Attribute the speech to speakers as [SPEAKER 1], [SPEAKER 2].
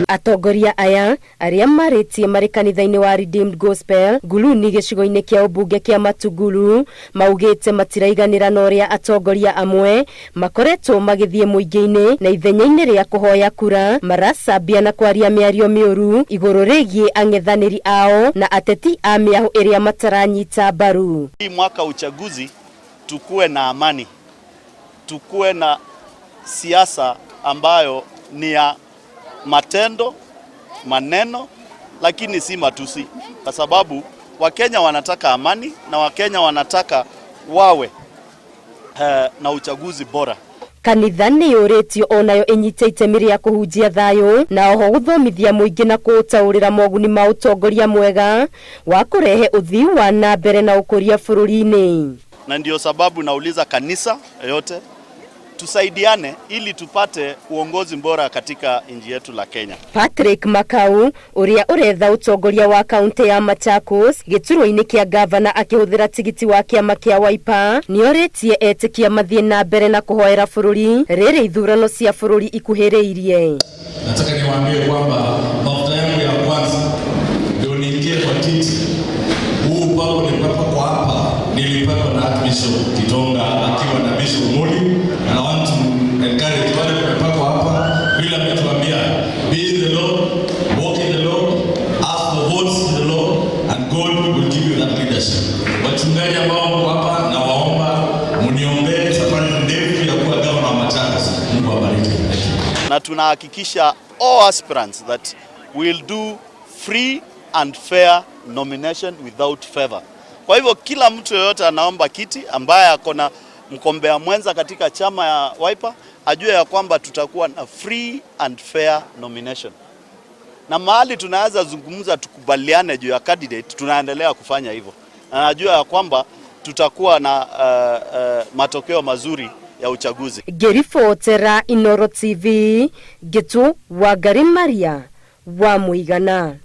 [SPEAKER 1] Atongoria aya arĩa marĩtie marĩ kanitha-inĩ wa Redeemed Gospel Nguluni gĩcigo-inĩ kĩa ũmbunge kĩa Matungulu maugĩte matiraiganĩra na ũrĩa atongoria amwe makoretwo magĩthiĩ mũingĩ-inĩ na ithenya-inĩ rĩa kũhoya kura maracambia na kwaria mĩario mĩũru igũrũ rĩgiĩ ang'ethanĩri ao na ateti a mĩahũ ĩrĩa mataranyita mbaru.
[SPEAKER 2] Hii mwaka uchaguzi tukuwe na amani, tukuwe na siasa ambayo ni ya matendo, maneno, lakini si matusi, kwa sababu Wakenya wanataka amani na Wakenya wanataka wawe na uchaguzi bora.
[SPEAKER 1] Kanitha nĩ yũrĩtio onayo ĩnyite itemi rĩa kũhunjia thayũ na oho gũthomithia mũingĩ na kũũtaũrĩra moguni ma ũtongoria mwega wa kũrehe ũthii wa na mbere na ũkũria bũrũri-inĩ.
[SPEAKER 2] Na ndio sababu nauliza kanisa yote tusaidiane ili tupate uongozi bora katika nchi yetu la Kenya.
[SPEAKER 1] Patrick Makau ũrĩa ũretha ũtongoria wa kaunti ya Machakos gĩturwa-inĩ kĩa gavana akĩhũthĩra tigiti wa kĩama kĩa Wiper nĩorĩtie etĩkia mathiĩ na mbere na kũhoera bũrũri rĩrĩ ithurano cia bũrũri ikuhĩrĩirie.
[SPEAKER 3] Nataka niwaambie kwamba mafuta yangu ya kwanza ndio niingie kwa kiti. Huu upako nilipakwa kwa hapa, nilipakwa na Archbishop Kitonga akiwa na Bishop Muli, and I want to encourage wale tumepakwa hapa, vile ametuambia, be in the Lord, walk in the Lord, ask for votes in the Lord, and God will give you that leadership. Wachungaji ambao mko hapa nawaomba mniombee, safari ndefu ya kuwa gavana wa Machakos. Mungu awabariki. Thank you.
[SPEAKER 2] Na tunahakikisha all aspirants that we'll do free and fair nomination without favor. Kwa hivyo kila mtu yeyote anaomba kiti ambaye ako na mgombea mwenza katika chama ya Wiper ajue ya kwamba tutakuwa na free and fair nomination, na mahali tunaweza zungumza tukubaliane juu ya candidate, tunaendelea kufanya hivyo, na najua ya kwamba tutakuwa na matokeo mazuri ya uchaguzi.
[SPEAKER 1] Ngĩribotera Inoro TV ngĩtu Wangari Maria wa Mũigana.